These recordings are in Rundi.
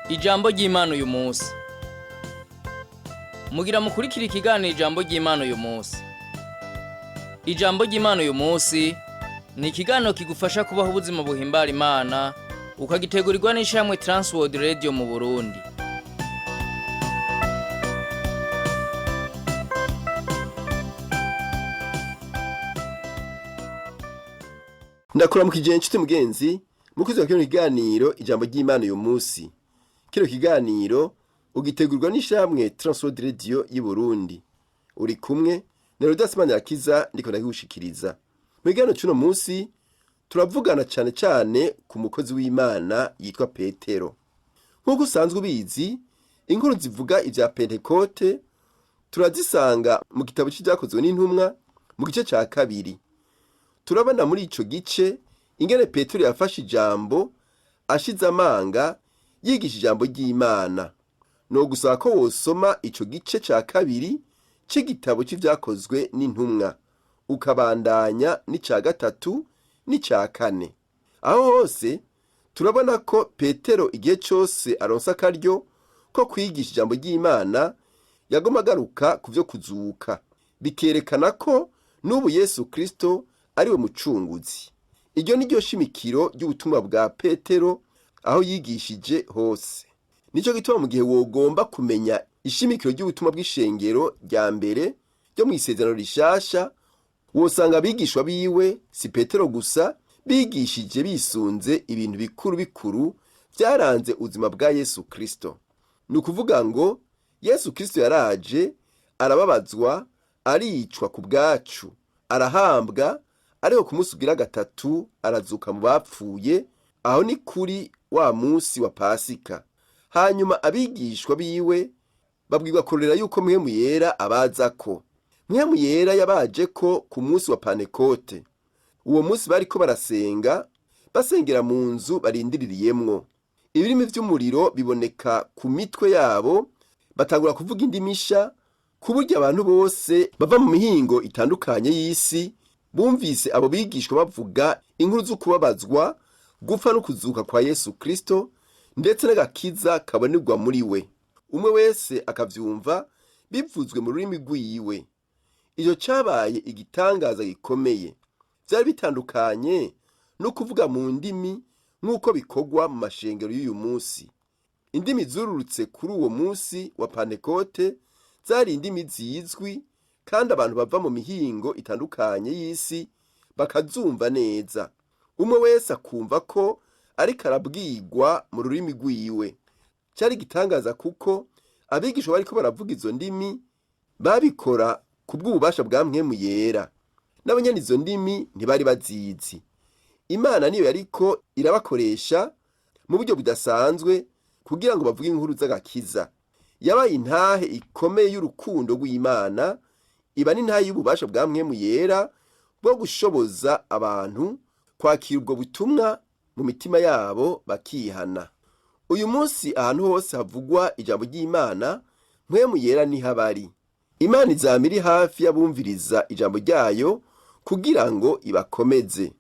Ijambo ry'Imana uyu munsi. Mugira mukurikira ikiganiro ijambo ry'Imana uyu munsi. Ijambo ry'Imana uyu munsi ni ikiganiro kigufasha kubaho ubuzima buhimbara Imana, ukagitegurirwa n'ishirahamwe Transworld Radio mu Burundi. Ndakuramukije inshuti mugenzi mukuzi wa kino kiganiro ijambo ry'Imana uyu munsi. Kino kiganiro ugitegurwa n'ishamwe Transworld Radio y'u Burundi. Uri kumwe na Rudas Manirakiza, ndiko ndakigushikiriza. Mu kiganiro c'uno munsi turavugana cane cane ku mukozi w'Imana yitwa Petero. Nk'uko usanzwe ubizi, inkuru zivuga ivya Pentekote turazisanga mu gitabo c'ivyakozwe n'intumwa mu gice ca kabiri. Turabona muri ico gice ingene Petero yafashe ijambo ashize amanga yigisha ijambo ry'Imana. No gusaba ko wosoma ico gice ca kabiri c'igitabo c'ivyakozwe n'intumwa, ukabandanya n'ica gatatu n'ica kane. Aho hose turabona ko Petero igihe cose aronse akaryo ko kwigisha ijambo ry'Imana yagoma agaruka ku vyo kuzuka, bikerekana ko n'ubu Yesu Kristo ari we mucunguzi. Iryo ni ryo shimikiro ry'ubutumwa bwa Petero aho yigishije hose. Nico gituma mu gihe wogomba kumenya ishimikiro ry'ubutumwa bw'ishengero rya mbere ryo mw'isezerano rishasha, wosanga abigishwa biwe, si Petero gusa, bigishije bisunze ibintu bikuru bikuru vyaranze ubuzima bwa Yesu Kristo. Ni ukuvuga ngo Yesu Kristo yaraje, arababazwa, aricwa ku bwacu, arahambwa, ariko ku munsi ugira gatatu arazuka mu bapfuye. Aho ni kuri wa munsi wa Pasika. Hanyuma abigishwa biwe babwirwa kurorera yuko Mpwemu Yera abazako. Mpwemu Yera yabajeko ku munsi wa Pantekote. Uwo munsi bariko barasenga, basengera mu nzu barindiririyemwo. Ibirimi vy'umuriro biboneka ku mitwe yabo, batangura kuvuga indimi nsha, ku buryo abantu bose bava mu mihingo itandukanye y'isi bumvise abo bigishwa bavuga inkuru z'ukubabazwa, gupfa no kuzuka kwa Yesu Kristo, ndetse n'agakiza kabonerwa muri we. Umwe wese akavyumva bivuzwe mu rurimi rwiwe. Ico cabaye igitangaza gikomeye. Vyari bitandukanye no kuvuga mu ndimi nk'uko bikorwa mu mashengero y'uyu munsi. Indimi zururutse kuri uwo munsi wa Pantekote zari indimi zizwi, kandi abantu bava mu mihingo itandukanye y'isi bakazumva neza. Umwe wese akumva ko ariko arabwirwa mu rurimi rwiwe. Cari igitangaza kuko abigishwa bariko baravuga izo ndimi babikora kubw'ububasha bwa Mpwemu Yera. N'abanyene izo ndimi ntibari bazizi. Imana niyo yariko irabakoresha mu buryo budasanzwe kugira ngo bavuge inkuru z'agakiza. Yabaye intahe ikomeye y'urukundo rw'Imana, iba n'intahe y'ububasha bwa Mpwemu Yera bwo gushoboza abantu kwakira ubwo butumwa mu mitima yabo bakihana. Uyu munsi ahantu hose havugwa ijambo ry'Imana, Mpwemu Yera niho aba ari. Imana izama iri hafi y'abumviriza ijambo ryayo kugira ngo ibakomeze.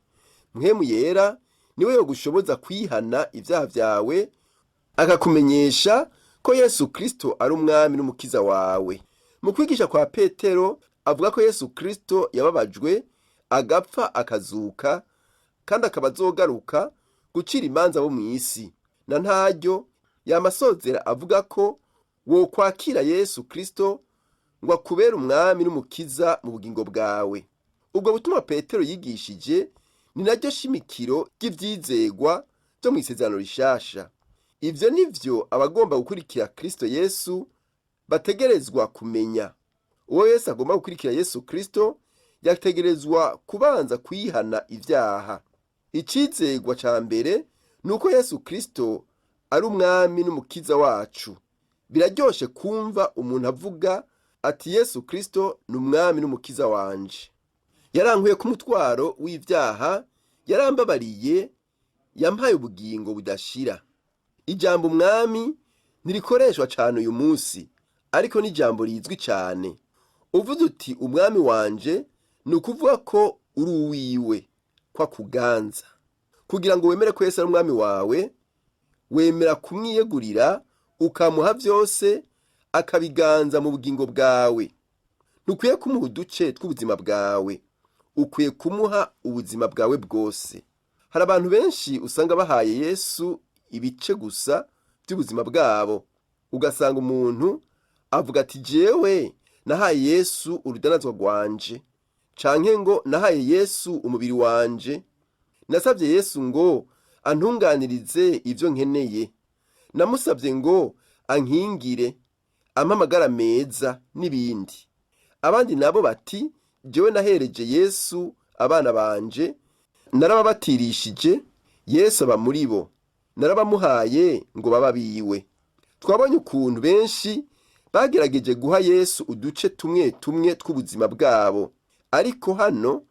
Mpwemu Yera niwe yogushoboza kwihana ivyaha vyawe, akakumenyesha ko Yesu Kristo ari umwami n'umukiza wawe. Mu kwigisha kwa Petero avuga ko Yesu Kristo yababajwe, agapfa, akazuka, kandi akaba azogaruka gucira imanza bo mw'isi. Na ntaryo yamasozera avuga ko wokwakira Yesu Kristo ngo akubere umwami n'umukiza mu bugingo bwawe. Ubwo butumwa Petero yigishije ni naryo shimikiro ry'ivyizegwa vyo mw'isezerano rishasha. Ivyo nivyo abagomba gukurikira Kristo Yesu bategerezwa kumenya. Uwo wese agomba gukurikira Yesu Kristo yategerezwa kubanza kwihana ivyaha. Icizegwa ca mbere ni uko Yesu Kristo ari umwami n'umukiza wacu. Biraryoshe kumva umuntu avuga ati: "Yesu Kristo ni umwami n'umukiza wanje. Yarankuye ku mutwaro w'ivyaha, yarambabariye, yampaye ubugingo budashira." Ijambo umwami ntirikoreshwa cane uyu munsi, ariko ni ijambo rizwi cane. Uvuze uti: "Umwami wanje", ni ukuvuga ko uri uwiwe, ko akuganza. Kugira ngo wemere ko Yesu ari umwami wawe, Wemera kumwiyegurira ukamuha byose, akabiganza mu bugingo bwawe. Ntukwiye kumuha uduce tw'ubuzima bwawe, ukwiye kumuha ubuzima bwawe bwose. Hari abantu benshi usanga bahaye Yesu ibice gusa by'ubuzima bwabo. Ugasanga umuntu avuga ati: "Jewe nahaye Yesu urudanazwa rwanje," canke ngo: "Nahaye Yesu umubiri wanje, nasabye Yesu ngo antunganirize ibyo nkeneye, namusabye ngo ankingire, ampe amagara meza," n'ibindi. Abandi nabo bati: "Jewe nahereje Yesu abana banje, narababatirishije, Yesu aba muri bo, narabamuhaye ngo baba biwe." Twabonye ukuntu benshi bagerageje guha Yesu uduce tumwe tumwe tw'ubuzima bwabo, ariko hano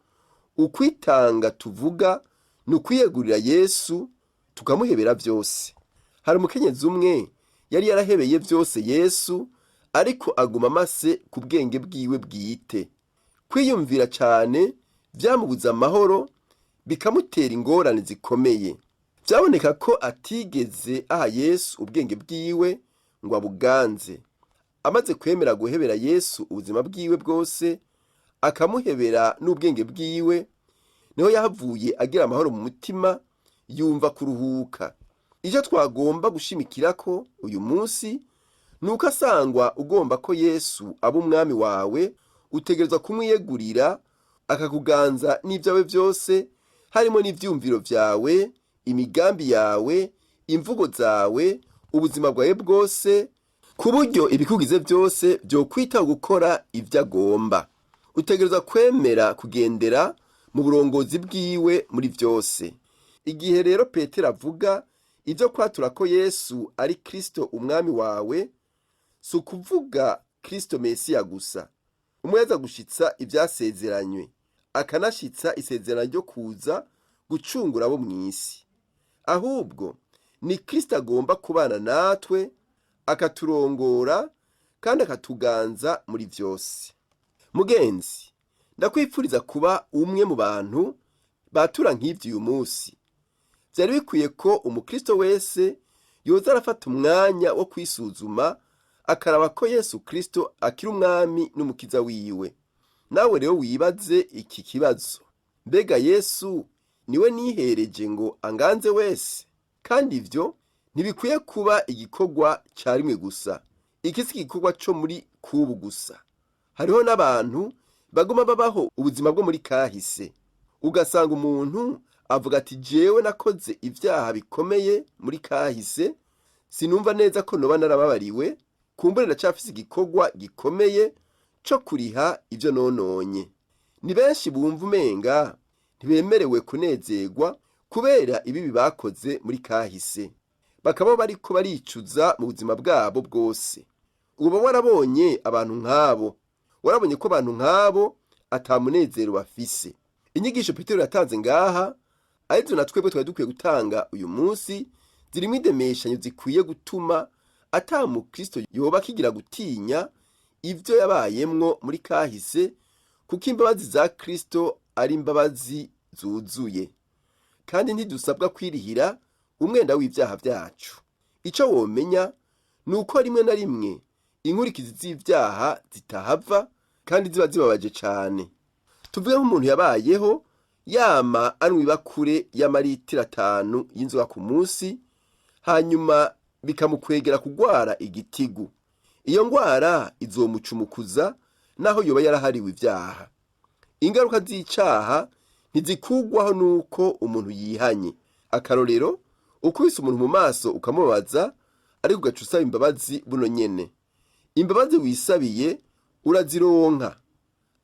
ukwitanga tuvuga ni ukwiyegurira Yesu tukamuhebera byose. Hari umukenyezi umwe yari yarahebeye byose Yesu, ariko aguma amase ku bwenge bwiwe bwite. Kwiyumvira cyane byamubuza amahoro, bikamutera ingorane zikomeye. Byaboneka ko atigeze aha Yesu ubwenge bwiwe ngo abuganze. Amaze kwemera guhebera Yesu ubuzima bwiwe bwose, akamuhebera n'ubwenge bwiwe, niho yahavuye agira amahoro mu mutima, yumva kuruhuka. Icyo twagomba gushimikira ko uyu munsi ni uko asangwa ugomba ko Yesu aba umwami wawe, utegerezwa kumwiyegurira akakuganza n'ibyawe byose, harimo n'ibyumviro byawe, imigambi yawe, imvugo zawe, ubuzima bwawe bwose, ku buryo ibikugize byose byokwitaho gukora ibyo agomba. Utegerezwa kwemera kugendera mu burongozi bwiwe muri byose. Igihe rero Petero avuga ibyo kwatura ko Yesu ari Kristo umwami wawe, si ukuvuga Kristo Mesiya gusa, umwe yaza gushitsa ibyasezeranywe, akanashitsa isezerano ryo kuza gucungura abo mu isi. Ahubwo ni Kristo agomba kubana natwe, akaturongora kandi akatuganza muri byose. Mugenzi, ndakwifuriza kuba umwe mu bantu batura nk'ibyo uyu munsi. Byari bikwiye ko umukristo wese yoza arafata umwanya wo kwisuzuma, akaraba ko Yesu Kristo akiri umwami n'umukiza wiwe. Nawe rero wibaze iki kibazo: mbega Yesu niwe nihereje ngo anganze wese? Kandi ibyo ntibikwiye kuba igikorwa cya rimwe gusa. Iki si igikorwa cyo muri kubu gusa. Hariho n'abantu baguma babaho ubuzima bwo muri kahise. Ugasanga umuntu avuga ati: "Jewe nakoze ibyaha bikomeye muri kahise, sinumva neza ko noba narababariwe, kumbure ndacafise igikorwa gikomeye co kuriha ibyo nononye." Ni benshi bumva umenga ntibemerewe kunezerwa kubera ibibi bakoze muri kahise, bakaba bariko baricuza mu buzima bwabo bwose. Uba warabonye abantu nk'abo? Warabonye ko abantu nk'abo ata munezero bafise. Inyigisho Petero yatanze ngaha, arizo na twebwe twari dukwiye gutanga uyu munsi, zirimo indemeshanyo zikwiye gutuma ata mukristo yoba akigira gutinya ibyo yabayemwo muri kahise, kuko imbabazi za Kristo ari imbabazi zuzuye, kandi ntidusabwa kwirihira umwenda w'ibyaha byacu. Icyo womenya ni uko rimwe na rimwe inkurikizi z'ibyaha zitahava kandi ziba zibabaje cyane. Tuvuge nk'umuntu yabayeho yama anywa ibakure y'amaritiro 5 y'inzoga ku munsi, hanyuma bikamukwegera kugwara igitigu. Iyo ngwara izomucumukuza naho yoba yarahariwe ibyaha. Ingaruka z'icaha ntizikugwaho nuko umuntu yihanye. Akarorero, ukubise umuntu mu maso ukamubabaza, ariko ugaca usaba imbabazi buno nyene, imbabazi wisabiye urazironka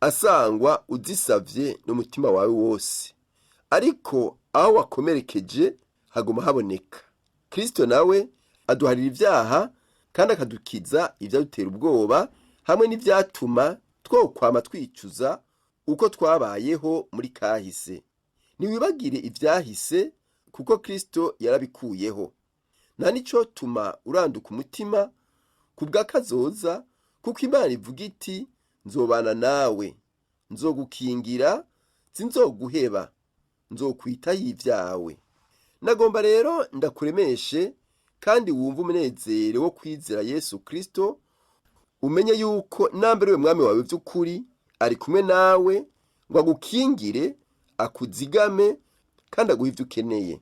asangwa uzisavye n'umutima wawe wose, ariko aho wakomerekeje haguma haboneka. Kristo nawe aduharira ibyaha kandi akadukiza ivyadutera ubwoba hamwe n'ivyatuma twokwama twicuza uko twabayeho muri kahise. Ntiwibagire ivyahise, kuko Kristo yarabikuyeho. Nta nico tuma uranduka umutima kubw'akazoza, kuko Imana ivuga iti: "Nzobana nawe, nzogukingira, sinzoguheba, nzokwitaho ibyawe." Nagomba rero ndakuremeshe. Kandi wumve umunezero wo kwizera Yesu Kristo, umenye yuko nambere we mwami wawe by'ukuri ari kumwe nawe ngo agukingire, akuzigame kandi aguhe ibyo ukeneye.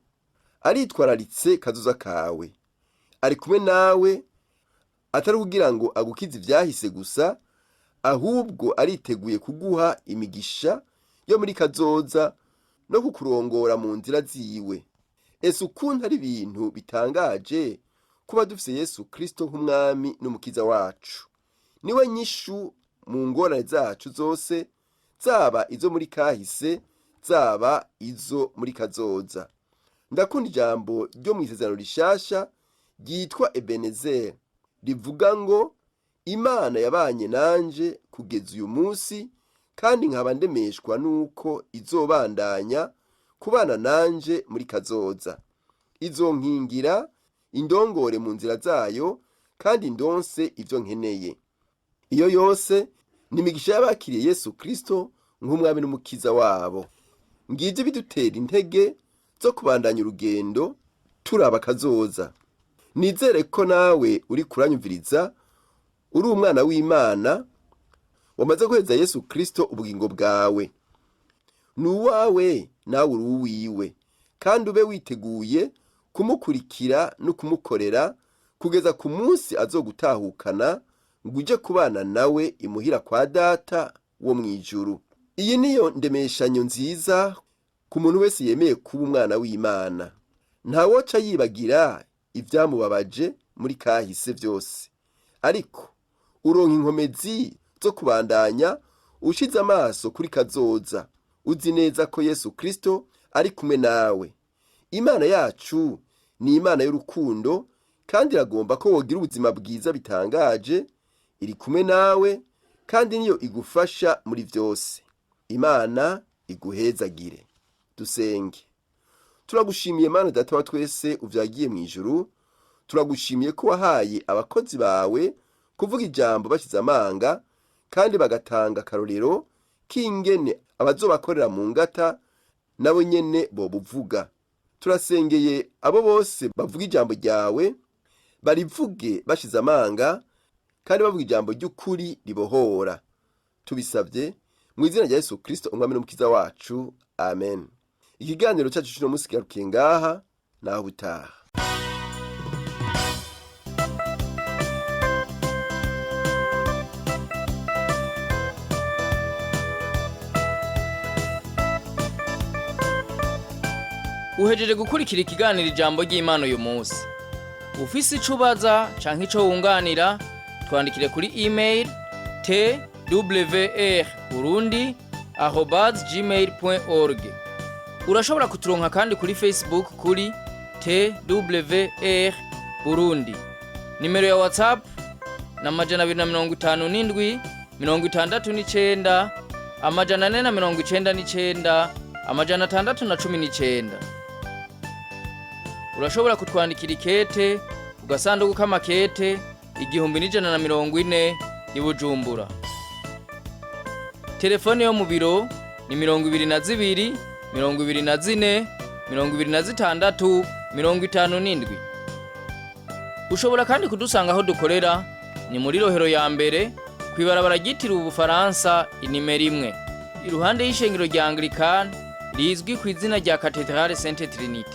Aritwararitse kazoza kawe, ari kumwe nawe atari kugira ngo agukize ibyahise gusa, ahubwo ariteguye kuguha imigisha yo muri kazoza no kukurongora mu nzira ziwe. Ese ukuntu ari ibintu bitangaje kuba dufise Yesu Kristo nk'umwami n'umukiza wacu! Niwe nyishu mu ngorane zacu zose, zaba izo muri kahise, zaba izo muri kazoza. Ndakunda ijambo ryo mu isezerano rishasha ryitwa Ebenezeri, rivuga ngo: Imana yabanye nanje kugeza uyu munsi, kandi nkaba ndemeshwa nuko izobandanya kubana nanje muri kazoza. Izonkingira, indongore mu nzira zayo, kandi ndonse ivyo nkeneye. Iyo yose ni imigisha y'abakiriye Yesu Kristo nk'umwami n'umukiza wabo. Ngivyo bidutera intege zo kubandanya urugendo turaba kazoza. Nizere ko nawe uri kuranyumviriza uri umwana w'Imana wamaze guheza Yesu Kristo ubugingo bwawe. Ni uwawe, nawe uri uwiwe, kandi ube witeguye kumukurikira no kumukorera kugeza ku munsi azogutahukana ngo uje kubana nawe imuhira kwa Data wo mu ijuru. Iyi niyo ndemeshanyo nziza ku muntu wese yemeye kuba umwana w'Imana. Ntawoca yibagira ibyamubabaje muri kahise byose, ariko uronka inkomezi zo kubandanya ushize amaso kuri kazoza, uzi neza ko Yesu Kristo ari kumwe nawe. Imana yacu ni Imana y'urukundo, kandi iragomba ko wogira ubuzima bwiza bitangaje. Iri kumwe nawe kandi niyo igufasha muri byose. Imana iguhezagire. Dusenge. Turagushimiye Mana Data wa twese uvyagiye mu ijuru, turagushimiye ko wahaye abakozi bawe kuvuga ijambo bashize amanga, kandi bagatanga akarorero k'ingene abazobakorera mu ngata nabo nyene bobuvuga. Turasengeye abo bose bavuga ijambo ryawe, barivuge bashize amanga kandi bavuga ijambo ry'ukuri ribohora. Tubisabye mu izina rya Yesu Kristo umwami n'umukiza wacu, amen. Ikiganiro cyacu cy'uno munsi kigarukiye ngaha, naho ubutaha. Uhejeje gukurikira ikiganiro Ijambo ry'Imana uyu munsi. Ufise ico ubaza canke ico wunganira, twandikire kuri email twr burundi@gmail.org. Urashobora kuturonka kandi kuri Facebook kuri TWR Burundi. Nimero ya WhatsApp na 257 69 499 619. Urashobora kutwandikira ikete ku gasanduku k'amakete 1140 i Bujumbura. Telefone yo mu biro ni 22 24 26 57. Ushobora kandi kudusanga aho dukorera ni muri Rohero ya mbere, kw'ibarabara ryitiriwe Ubufaransa inimero 1, iruhande y'ishengero rya Anglikani rizwi ku izina rya Katedrale Sainte Trinite.